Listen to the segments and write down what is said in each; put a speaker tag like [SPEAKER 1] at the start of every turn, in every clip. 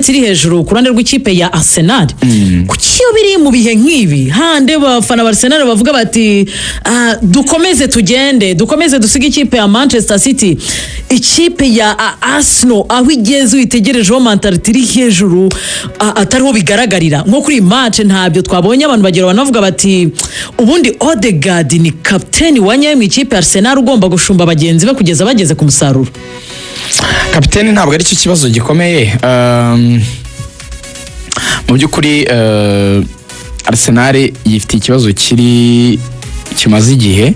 [SPEAKER 1] Mentality iri hejuru ku ruhande rw'ikipe ya Arsenal. Kuki iyo biri mu bihe nk'ibi hande abafana ba Arsenal bavuga bati: "Ah, dukomeze tugende, dukomeze dusige ikipe ya Manchester City"? Ikipe ya Arsenal aho igeze uyitegerejeho mentality iri hejuru, atariho bigaragarira. Nko kuri iyi match ntabyo twabonye. Abantu bagira banavuga bati: "Ubundi Odegaard ni kapiteni wa nyayo mu ikipe ya Arsenal, ugomba gushumba bagenzi be kugeza bageze ku musaruro."
[SPEAKER 2] Kapiteni ntabwo ari cyo kibazo gikomeye. Mu by'ukuri Arsenal yifitiye ikibazo kiri kimaze igihe.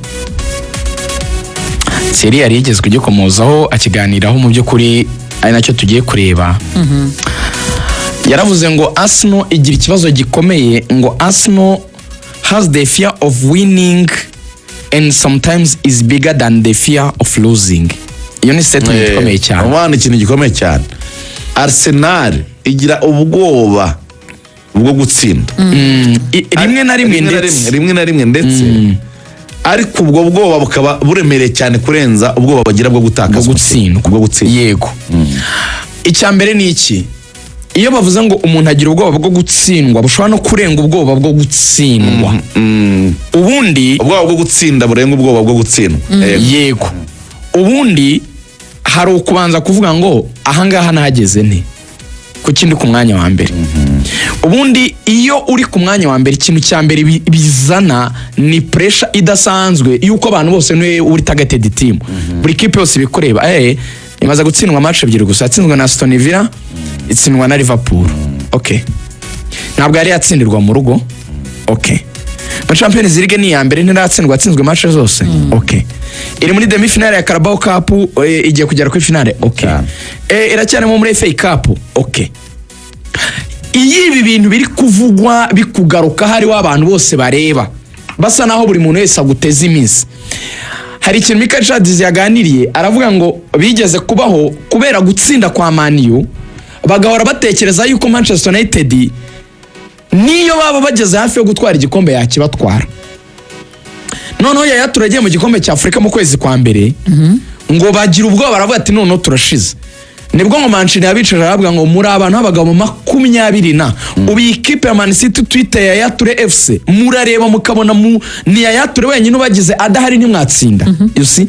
[SPEAKER 2] Thierry yari yigeze kugikomozaho, akiganiraho, mu by'ukuri ari nacyo tugiye kureba. Yaravuze ngo Arsenal igira ikibazo gikomeye, ngo Arsenal has the fear of winning and sometimes is bigger than the fear of losing. Iyo ni statement ikomeye cyane.
[SPEAKER 3] Umwana, ikintu gikomeye cyane, Arsenal igira ubwoba bwo gutsinda.
[SPEAKER 2] Rimwe na rimwe
[SPEAKER 3] Rimwe na
[SPEAKER 2] ndetse
[SPEAKER 3] rimwe, rimwe na rimwe ndetse, ariko ubwo bwoba bukaba buremereye cyane kurenza ubwoba bagira bwo gutakaza
[SPEAKER 2] bwo gutsindwa.
[SPEAKER 3] Bwo gutsindwa.
[SPEAKER 2] Yego, icya mbere ni iki: iyo bavuze ngo umuntu agira ubwoba bwo gutsindwa bushobora no kurenga ubwoba bwo gutsindwa, ubundi
[SPEAKER 3] Ubwoba bwo gutsinda burenga ubwoba bwo gutsindwa. Yego.
[SPEAKER 2] Yego, ubundi hari ukubanza kuvuga ngo ahangaha nahageze nte? Kuki ndi ku mwanya wa mbere? Ubundi iyo uri ku mwanya wa mbere, ikintu cya mbere bizana ni pressure idasanzwe y'uko abantu bose niwe uri targeted team, buri kipe yose ibikureba. Imaze gutsindwa match ebyiri gusa: yatsinzwe na Aston Villa, itsindwa na Liverpool. Okay, ntabwo yari yatsindirwa mu rugo. Okay, muri Champions League ni iya mbere, ntiratsindwa, yatsinzwe match zose. Okay, iri muri demi finale ya Carabao Cup, igiye kugera kuri finale. Okay.
[SPEAKER 3] Cyane.
[SPEAKER 2] Iracyarimo muri FA Cup. Okay, iyo ibi bintu biri kuvugwa, bikugaruka, hariho abantu bose bareba, basa naho buri muntu wese aguteza iminsi. Hari ikintu Mika Richards yaganiriye, aravuga ngo bigeze kubaho kubera gutsinda kwa Man U, bagahora batekereza yuko Manchester United niyo baba bageze hafi yo gutwara igikombe yakibatwara. Noneho Yaya turagiye mu gikombe cya Afurika mu kwezi kwa mbere, ngo bagira ubwoba, baravuga ati: "Noneho turashize." Nibwo ngo Mancini yabicaje, aravuga ngo: "Muri abantu b'abagabo 20 na ubu, iyi kipe ya Man City twite Yaya Toure FC, murareba mukabona ni Yaya Toure wenyine ubagize, adahari ntimwatsinda." You see?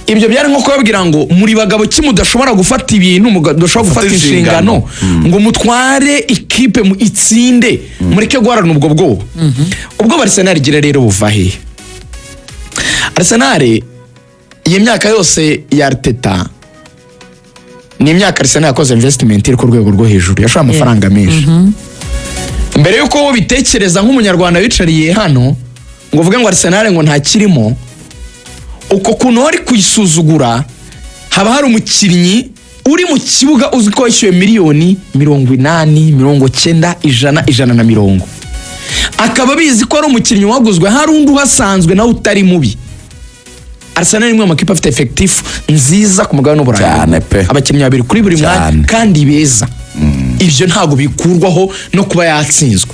[SPEAKER 2] Ibyo byari nko kubabwira ngo: "Muri bagabo ki mudashobora gufata ibintu, mudashobora gufata
[SPEAKER 3] Gufata
[SPEAKER 2] inshingano
[SPEAKER 3] inshingano.
[SPEAKER 2] ngo mutware ikipe mu itsinde, mureke guharana ubwo bwoba?" Ubwo Arsenal igira rero buva hehe? Arsenal iyi myaka yose ya Arteta ni imyaka Arsenal yakoze investment iri ku rwego rwo hejuru, yashoye amafaranga menshi. Mbere y'uko wowe ubitekereza nk'umunyarwanda wicariye hano ngo uvuge ngo Arsenal ngo ntakirimo, uko kuntu wari kuyisuzugura, haba hari umukinnyi uri mu kibuga uzi ko wishyuwe miliyoni 80, 90, 100, 120, akaba abizi ko ari umukinnyi waguzwe, hari undi uhasanzwe nawe utari mubi. Arsenal ni imwe mu makipe afite effectif nziza ku mugabane w'Uburayi.
[SPEAKER 3] Cyane pe.
[SPEAKER 2] Abakinnyi babiri kuri buri mwanya
[SPEAKER 3] Cyane.
[SPEAKER 2] kandi beza. Ibyo ntabwo bikurwaho no kuba yatsinzwe.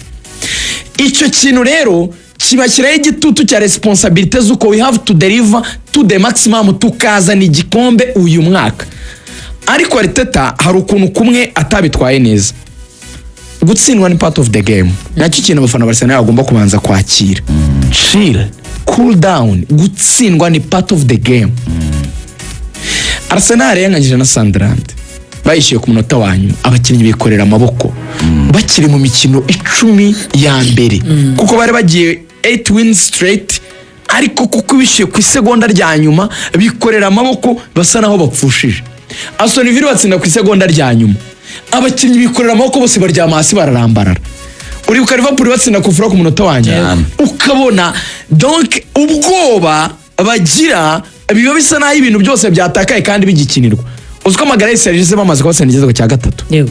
[SPEAKER 2] Icyo kintu rero kibashyiraho igitutu cya responsabilité z'uko we have to deliver to the maximum, tukazana igikombe uyu mwaka. Ariko Arteta hari ukuntu kumwe atabitwaye neza. Gutsindwa ni part of the game, nacyo kintu abafana ba Arsenal bagomba kubanza kwakira. Chill, cool down, gutsindwa ni part of the game. Arsenal yanganyije na Sunderland, bayishyuye ku munota wa nyuma, abakinnyi bikorera amaboko bakiri mu mikino 10 ya mbere, kuko bari bagiye 8 wins straight, ariko kuko bishyuye ku isegonda rya nyuma, bikorera amaboko, basa naho bapfushije. Aston Villa batsinda ku isegonda rya nyuma, abakinnyi bikorera amaboko bose, baryama hasi, bararambarara. Uribuka Liverpool batsinda kufura ku munota wa nyuma?
[SPEAKER 3] Cyane.
[SPEAKER 2] Ukabona donc ubwoba bagira, biba bisa naho ibintu byose byatakaye kandi bigikinirwa. Uzi ko Magalhaes yaje bamaze kubatsinda igitego cya gatatu?
[SPEAKER 1] Yego.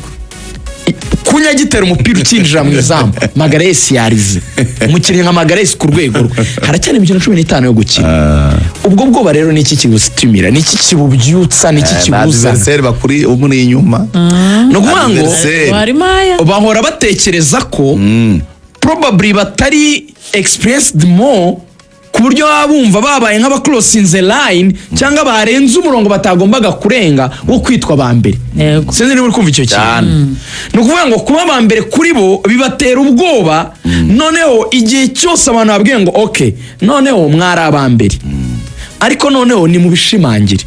[SPEAKER 2] Kunya gitera umupira ukinjira mu izamu, Magalhaes yarize. Umukinnyi nka Magalhaes ku rwego rwe, haracyari imikino 15 yo gukina. Ubwo bwoba rero ni iki kibusitumira? Ni iki kibubyutsa? Ni iki
[SPEAKER 3] Na
[SPEAKER 2] kibuzana?
[SPEAKER 3] adversaire bakuri umuri inyuma.
[SPEAKER 2] Ni ukuvuga ngo
[SPEAKER 3] Adversaire.
[SPEAKER 1] Warimaya.
[SPEAKER 2] Bahora batekereza ko probably batari experienced more ku ku buryo baba bumva babaye nk'abacrossinze line cyangwa barenze umurongo batagombaga kurenga wo kwitwa ba mbere. Sinzi niba uri kumva icyo kintu.
[SPEAKER 3] Cyane.
[SPEAKER 2] Ni ukuvuga ngo kuba aba mbere kuri bo bibatera ubwoba. Noneho igihe cyose abantu babwiye ngo ok, noneho mwari aba mbere, ariko noneho ni mu bishimangire,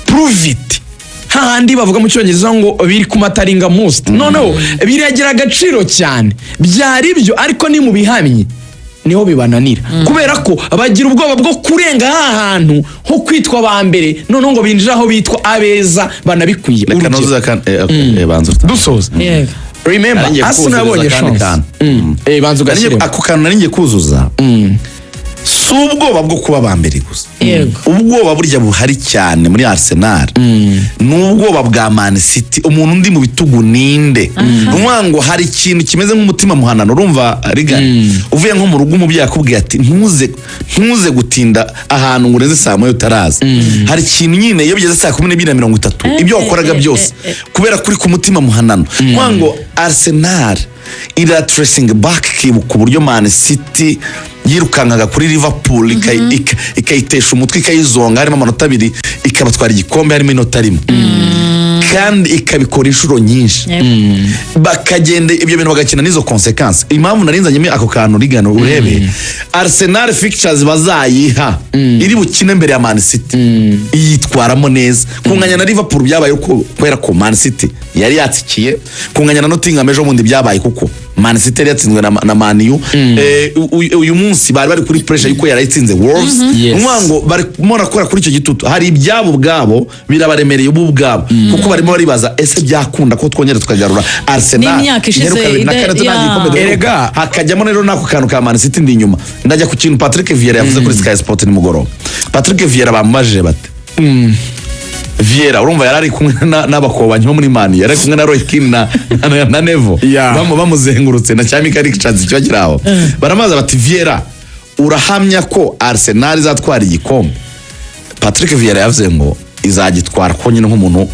[SPEAKER 2] prove it, hahandi bavuga mu Cyongereza ngo biri kumatteringa most, noneho biragira agaciro cyane. Byari byo, ariko ni mu bihamye niho bibananira, kubera ko bagira ubwoba bwo kurenga ha hantu ho kwitwa ba mbere, noneho ngo binjire aho bitwa abeza banabikwiye.
[SPEAKER 3] Reka
[SPEAKER 2] Urugero.
[SPEAKER 3] nuzuze akandi, okay, banza ufite.
[SPEAKER 2] Dusoza, remember,
[SPEAKER 3] Nari ngiye
[SPEAKER 2] Arsenal yabonye
[SPEAKER 3] kuzuriza akandi
[SPEAKER 2] chance.
[SPEAKER 3] kantu.
[SPEAKER 2] Banza ugashyiremo.
[SPEAKER 3] Ako kantu nari ngiye kuzuza, si ubwoba bwo kuba aba mbere gusa. Ubwoba burya buhari cyane muri Arsenal ni ubwoba bwa Man City. Umuntu undi mu bitugu ninde? Ni ukuvuga ngo hari ikintu kimeze nk'umutima muhanano. Urumva rigana uvuye nko mu rugo, umubyeyi akubwiye ati ntuze gutinda ahantu ngo urenze saa 1 utaraza. Hari ikintu nyine iyo bigeze saa 12:30, ibyo wakoraga byose kubera kuri ku mutima muhanano. Ni ukuvuga ngo Arsenal ira tracing back, ikibuka uburyo Man City yirukankaga kuri Liverpool, ikayitesha umutwe, ikayizonga harimo amanota 2, ikabatwara igikombe harimo inota 1, kandi ikabikora inshuro nyinshi. Bakagenda ibyo bintu bagakina n'izo conséquences. Impamvu narinzanyemo ako kantu rigano, urebe Arsenal fixtures bazayiha iri bukine mbere ya Man City, iyitwaramo neza. Kunganya na Liverpool byabaye kubera ko Man City yari yatsikiye. Kunganya na Nottingham ejo bundi byabaye kuko Man City yari yatsinzwe na Man U. Uyu munsi bari bari kuri pressure yuko yarayitsinze Wolves. Ukuvuga ngo barimo barakora kuri icyo gitutu, hari ibyabo ubwabo birabaremereye ubu ubwabo, kuko barimo baribaza: ese byakunda ko twongera tukagarura Arsenal
[SPEAKER 1] N'imyaka ishize
[SPEAKER 3] iheruka 2004 nta gikombe duheruka?
[SPEAKER 2] Erega.
[SPEAKER 3] Hakajyamo rero n'ako kantu ka Man City. Ndi inyuma, ndajya ku kintu Patrick Vieira yavuze kuri Sky Sport nimugoroba. Patrick Vieira bamubajije bati Vieira, urumva yari ari kumwe n'abakobanyi bo muri Man, yari ari kumwe na Roy Keane na Neville, bamuzengurutse na cya Mika Richards kiba kiri aho. Baramaza bati: "Vieira, urahamya ko Arsenal izatwara igikombe?" Patrick Vieira yavuze ngo izagitwara, ko nyine nk'umuntu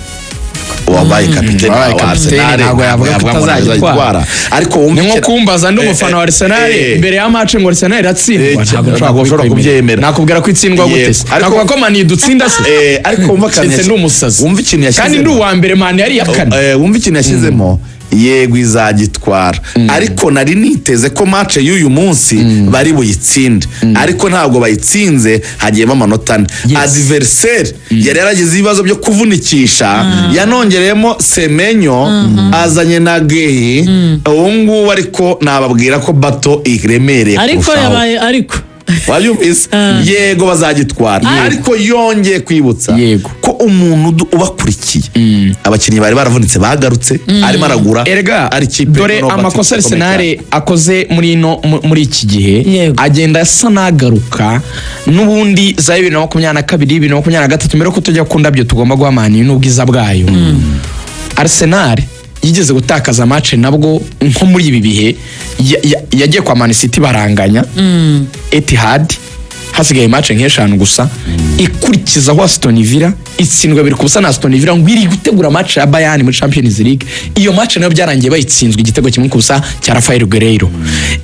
[SPEAKER 3] wabaye kapiteni
[SPEAKER 2] Wabaye
[SPEAKER 3] wa
[SPEAKER 2] kapiteni,
[SPEAKER 3] Arsenal
[SPEAKER 2] ntabwo yavuga ko
[SPEAKER 3] ngo
[SPEAKER 2] atazagitwara.
[SPEAKER 3] Ariko wumva
[SPEAKER 2] Ni nko kumbaza ndi
[SPEAKER 3] Eh,
[SPEAKER 2] umufana wa Arsenal imbere ya match ngo Arsenal iratsindwa. Ntabwo
[SPEAKER 3] ntabwo ushobora kubyemera.
[SPEAKER 2] Nakubwira ko itsindwa gute se?
[SPEAKER 3] Ariko-
[SPEAKER 2] Nakubwira ko Man idutsinda se?
[SPEAKER 3] Ariko wumva akantu
[SPEAKER 2] Ndetse ndi umusazi.
[SPEAKER 3] Wumva ikintu yashyizemo.
[SPEAKER 2] Kandi ndi uwa mbere, Man yari iya kane.
[SPEAKER 3] Wumva ikintu yashyizemo: yego izagitwara, ariko nari niteze ko match y'uyu munsi bari buyitsinde, ariko ntabwo bayitsinze, hagiyemo amanota 4. Adversaire yari yaragize ibibazo byo kuvunikisha, yanongereyemo Semenyo, azanye na Guehi ubu ngubu, ariko nababwira ko battle iremereye
[SPEAKER 1] Ariko
[SPEAKER 3] kurushaho.
[SPEAKER 1] yabaye ariko.
[SPEAKER 3] Wabyumvise? Yego bazagitwara, ariko yongeye kwibutsa ko umuntu ubakurikiye, abakinnyi bari baravunitse bagarutse, arimo aragura,
[SPEAKER 2] Erega
[SPEAKER 3] ari ikipe
[SPEAKER 2] dore
[SPEAKER 3] noneho
[SPEAKER 2] amakosa
[SPEAKER 3] ikomeye
[SPEAKER 2] Arsenal
[SPEAKER 3] cyane.
[SPEAKER 2] akoze muri ino muri iki gihe agenda asa n'agaruka n'ubundi za 2022, 2023. Mbere yuko tujya ku ndabyo tugomba guha Man U n'ubwiza bwayo, Arsenal yigeze gutakaza match nabwo nko muri ibi bihe, yagiye kwa Man City baranganya Etihad, hasigaye match nk'eshanu gusa, ikurikizaho Aston Villa, itsindwa 2-0 na Aston Villa ngo iri gutegura match ya Bayern muri Champions League. Iyo match nayo byarangiye bayitsinzwe igitego 1-0 cya Rafael Guerreiro.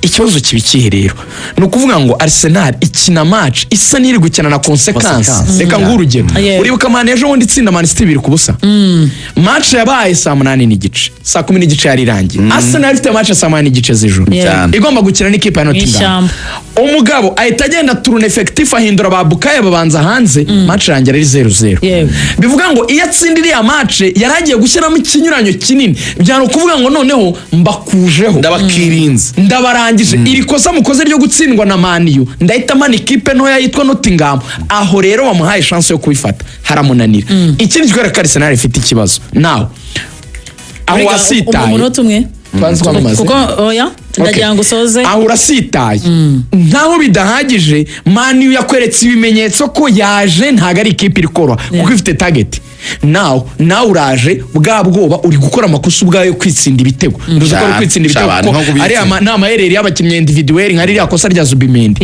[SPEAKER 2] Ikibazo kiba ikihe rero? Ni ukuvuga ngo Arsenal ikina match isa n'iri gukina na conséquence.
[SPEAKER 3] Consequence.
[SPEAKER 2] Reka nguhe urugero. Uribuka Man ejo bundi itsinda Man City 2-0? Match yabaye saa 8:30, saa 10:30 yari irangiye. Arsenal ifite match saa 8:30 z'ijoro,
[SPEAKER 3] Cyane.
[SPEAKER 2] igomba gukina n'ikipe ya Nottingham.
[SPEAKER 1] Mw'ishyamba.
[SPEAKER 2] Umugabo ahita agenda tourne effectif, ahindura ba Bukayo babanza hanze, match irangira ari 0-0. Bivuga ngo iyo atsinda iriya match yari agiye gushyiramo ikinyuranyo kinini. Byari ukuvuga ngo noneho mbakujeho,
[SPEAKER 3] Ndabakirinze.
[SPEAKER 2] Ndabarangije, iri kosa mukoze ryo gutsindwa na Man U, ndahita mana ikipe ntoya yitwa Nottingham. Aho rero bamuhaye chance yo kubifata, haramunanira. Ikindi kikwereka ko Arsenal ifite ikibazo nawe aho
[SPEAKER 1] Rega,
[SPEAKER 2] wasitaye.
[SPEAKER 1] Umunota umwe.
[SPEAKER 2] Twanze kwamamaza.
[SPEAKER 1] Kuko oya, ndagira ngo usoze.
[SPEAKER 2] Aho urasitaye nkaho bidahagije, Man U yakweretse ibimenyetso ko yaje, ntabwo ari ikipe iri koroha kuko ifite target. Nawe nawe uraje bwa bwoba, uri gukora amakosa ubwayo, kwitsinda ibitego. Ntuzi ko ari kwitsinda ibitego
[SPEAKER 3] Cyane,
[SPEAKER 2] kuko
[SPEAKER 3] nko kubitsinda.
[SPEAKER 2] ari ni amaerreur y'abakinnyi individuel, nka ririya kosa rya Zubimendi.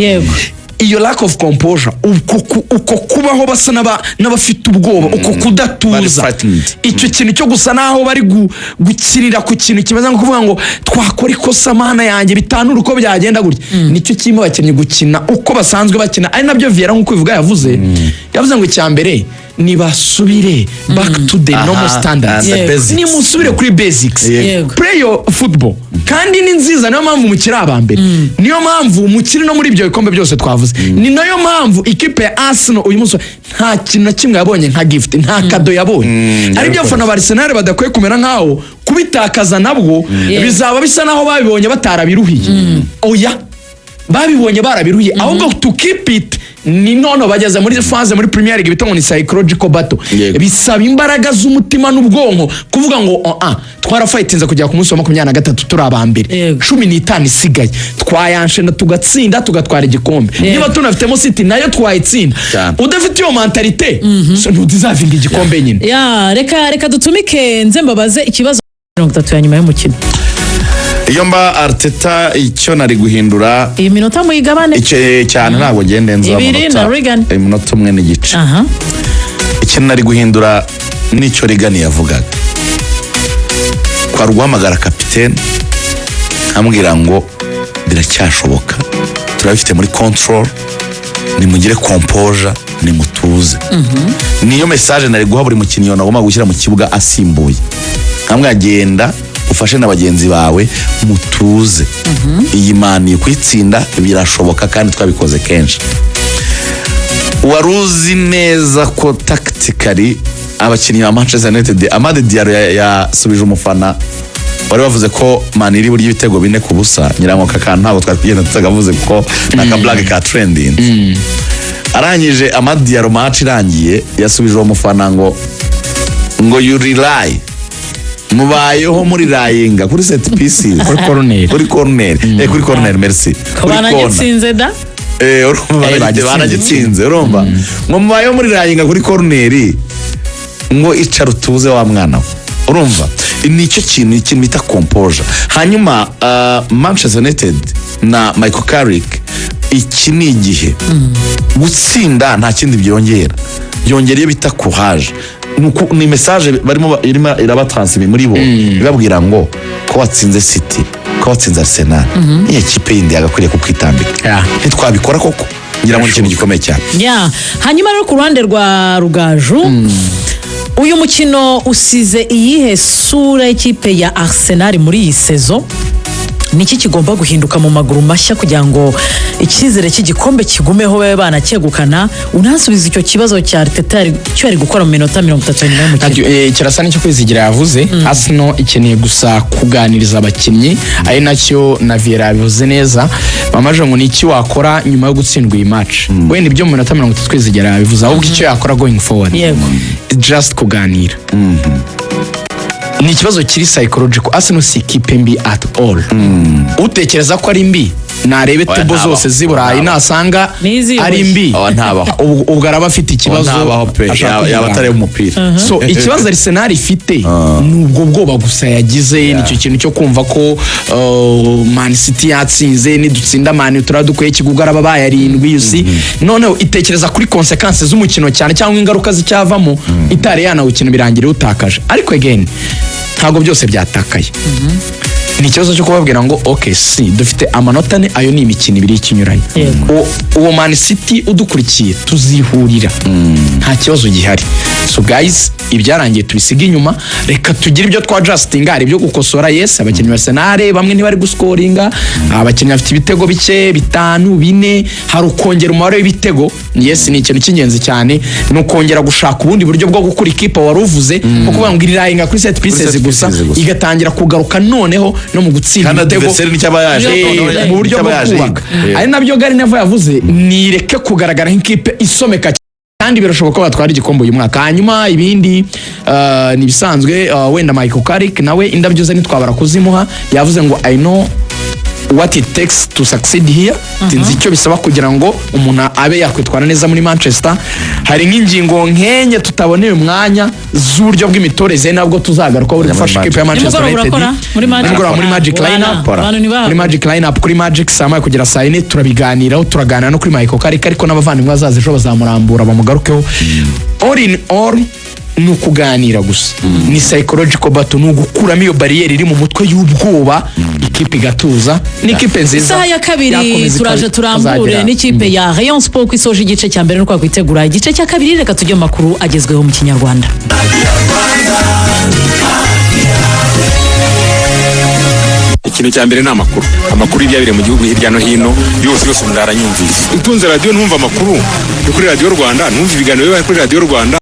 [SPEAKER 2] Iyo lack of composure, uko kubaho basa n'abafite ubwoba, uko
[SPEAKER 3] Bari
[SPEAKER 2] kudatuza,
[SPEAKER 3] frightened.
[SPEAKER 2] icyo kintu cyo gusa naho bari gukinira ku kintu kimeze nko kuvuga ngo twakora ikosa, mana yanjye, bitanura uko byagenda gutya, nicyo kirimo abakinnyi gukina uko basanzwe bakina. Ari nabyo Vieira, nk'uko bivuga, yavuze ngo icya mbere nibasubire back to the normal standards.
[SPEAKER 3] And the basics.
[SPEAKER 2] Nimusubire kuri basics. Play your football, kandi ni nziza. Niyo mpamvu mukiri aba mbere, niyo mpamvu mukiri no muri ibyo bikombe byose twavuze, ni nayo mpamvu ikipe ya Arsenal uyu munsi nta kintu na kimwe yabonye nka gift, nta kado yabonye. Ari byo abafana ba Arsenal badakwiye kumera nkaho kubitakaza nabwo bizaba bisa naho babibonye batarabiruhiye. Oya, babibonye barabiruhiye. Ahubwo to keep it ni nono bageze muri phase muri Premier League bita ngo ni psychological battle. Bisaba imbaraga z'umutima n'ubwonko kuvuga ngo oh, ah, twarafightinze kugera ku munsi wa 23 turi aba mbere, 15 isigaye twayanshena, tugatsinda, tugatwara igikombe. Niba tunafitemo City nayo twayitsinda. Udafite iyo mentalité, so ntudeservinga igikombe nyine.
[SPEAKER 1] Ya, reka dutumike nze mbabaze ikibazo 30 ya nyuma y'umukino.
[SPEAKER 3] Iyo mba Arteta, icyo nari guhindura,
[SPEAKER 1] Iyi minota muyigabane.
[SPEAKER 3] icyo cyane ntabwo ngende nza.
[SPEAKER 1] Ibiri na Regan.
[SPEAKER 3] Umunota umwe n'igice. Ikintu nari guhindura nicyo Regan yavugaga, kwari guhamagara kapitene nkamubwira ngo biracyashoboka, turabifite muri control, nimugire composure, nimutuze. Niyo message nari guha buri mukinnyi nagomba gushyira mu kibuga asimbuye, nkamwe genda ufashe na bagenzi bawe, mutuze, iyi Man U kuyitsinda birashoboka kandi twabikoze kenshi. Wari uzi neza ko tactically abakinnyi ba Manchester United, Amad Diallo yasubije umufana wari wavuze ko Man iri burya ibitego 4-0. Nyirango aka kantu ntabwo twari kugenda tutagavuze kuko ni akablague ka trending. Arangije, Amad Diallo match irangiye yasubije uwo mufana ngo you rely, mubayeho muri relyinga kuri set pieces.
[SPEAKER 2] Kuri corner.
[SPEAKER 3] Kuri corner, kuri corner, merci.
[SPEAKER 1] Ko
[SPEAKER 3] Kuri corner.
[SPEAKER 1] banagitsinze da.
[SPEAKER 3] Urumva,
[SPEAKER 2] bagitsinze.
[SPEAKER 3] Baragitsinze. Urumva ngo mubayeho muri relyinga kuri corner, ngo icara utuze wa mwana we. Urumva nicyo kintu, ikintu bita composure. Hanyuma Manchester United na Michael Carrick, iki ni igihe gutsinda nta kindi byongera, byongera iyo bita courage. Ni message barimo irimo irabatransmit muri bo, ibabwira ngo ko watsinze City, ko watsinze Arsenal, iyi kipe yindi yagakwiriye kukwitambika. Ntitwabikora koko? Ngira ngo ni ikintu gikomeye cyane.
[SPEAKER 1] Ya, hanyuma rero ku ruhande rwa Rugaju, uyu mukino usize iyihe sura y'ikipe ya Arsenal muri iyi saison? Niki kigomba guhinduka mu maguru mashya kugira ngo icyizere cy'igikombe kigumeho, babe banacyegukana? Unasubiza icyo kibazo cya Arteta, icyo yari gukora mu minota 30 nyuma y'umukino.
[SPEAKER 2] Ntacyo, kirasa n'icyo Kwizigira yavuze. Arsenal ikeneye gusa kuganiriza abakinnyi, ari nacyo na Vieira yabivuze neza. Bamaje ngo ni iki wakora nyuma yo gutsindwa iyi match? Wenda ibyo mu minota 30 Kwizigira yabivuze, ahubwo icyo yakora going forward, just kuganira. Ni ikibazo kiri psychological. Arsenal si ikipe mbi at all. Utekereza ko ari mbi narebe
[SPEAKER 3] Oya,
[SPEAKER 2] table
[SPEAKER 3] ntabaho.
[SPEAKER 2] zose z'i Burayi,
[SPEAKER 3] Ntabaho.
[SPEAKER 2] nasanga
[SPEAKER 1] N'iziyoboye.
[SPEAKER 2] ari mbi,
[SPEAKER 3] Oya, ntabaho.
[SPEAKER 2] ubwo araba afite ikibazo,
[SPEAKER 3] Ntabaho pe.
[SPEAKER 2] ashaka
[SPEAKER 3] Yaba
[SPEAKER 2] umuganga.
[SPEAKER 3] atareba umupira.
[SPEAKER 2] So ikibazo Arsenal ifite ni ubwo bwoba gusa yagize, nicyo kintu cyo kumva ko Man City yatsinze, nidutsinda Man turaba dukwiye ikigugu, araba baye arindwi, you see. Noneho itekereza kuri consequences z'umukino cyane cyangwa ingaruka z'icyavamo itari yanawukina, birangira utakaje. Ariko again, ntabwo byose byatakaye. Ni ikibazo cyo kubabwira ngo ok, si dufite amanota ane, ayo ni imikino ibiri y'ikinyuranyo. Uwo Man City udukurikiye tuzihurira, nta kibazo gihari. So guys, ibyarangiye tubisiga inyuma, reka tugire ibyo twa adjustinga. Hari ibyo gukosora, yes. Abakinnyi ba Arsenal bamwe ntibari guscoringa, abakinnyi bafite ibitego bike, bitanu, bine. Hari ukongera umubare w'ibitego, yes, ni ikintu cy'ingenzi cyane. Ni ukongera gushaka ubundi buryo bwo gukura ikipe wari uvuze, nko kuvuga ngo irelyinga kuri set pieces
[SPEAKER 3] set
[SPEAKER 2] gusa,
[SPEAKER 3] pieces gusa.
[SPEAKER 2] igatangira kugaruka noneho no mu gutsinda
[SPEAKER 3] Kandi
[SPEAKER 2] ibitego.
[SPEAKER 3] adversaire nicyo aba yaje noneho
[SPEAKER 2] Mu buryo
[SPEAKER 3] nicyo
[SPEAKER 2] bwo
[SPEAKER 3] aba yaje
[SPEAKER 2] kubaka,
[SPEAKER 3] yiga.
[SPEAKER 2] ari nabyo Gary Neville yavuze, nireke kugaragara nk'ikipe isomeka, kandi birashoboka ko batwara igikombe uyu mwaka. Hanyuma ibindi ni ibisanzwe. Wenda Michael Carrick nawe indabyo ze ntitwabara kuzimuha. Yavuze ngo I know what it takes to succeed here." Ati, "Nzi icyo bisaba kugira ngo umuntu abe yakwitwara neza muri Manchester." Hari nk'ingingo nkenye tutaboneye umwanya z'uburyo bw'imitoreze, nabwo tuzagaruka buri
[SPEAKER 3] Muri
[SPEAKER 2] gufasha ikipe ya Manchester
[SPEAKER 1] Nimugoroba
[SPEAKER 2] United.
[SPEAKER 1] urakora? Muri Magic?
[SPEAKER 2] Nimugoroba muri Magic
[SPEAKER 1] Bana,
[SPEAKER 2] Lineup.
[SPEAKER 1] abantu ntibahabwe.
[SPEAKER 2] Muri Magic Lineup kuri Magic saa 1 kugera saa 4 turabiganiraho, turaganira no kuri Michael Carrick, ariko n'abavandimwe bazaza ejo bazamurambura bamugarukeho. All in all, ni ukuganira gusa, ni psychological battle, ni ugukuramo iyo bariyeri iri mu mutwe y'ubwoba, ikipe igatuza. Ni ikipe nziza.
[SPEAKER 1] Isaha ya kabiri
[SPEAKER 2] Yakomeza
[SPEAKER 1] turaje turambure n'ikipe ya Rayon Sport ko isoje igice cya mbere nuko kwitegura igice cya kabiri. Reka tujye mu makuru agezweho mu Kinyarwanda.
[SPEAKER 4] Ikintu cya mbere ni amakuru, amakuru y'ibyabereye mu gihugu hirya no hino yose yose umuntu aranyumvise. Utunze radiyo ntumva amakuru yo kuri Radiyo Rwanda, ntumva ibiganiro biba kuri Radiyo Rwanda.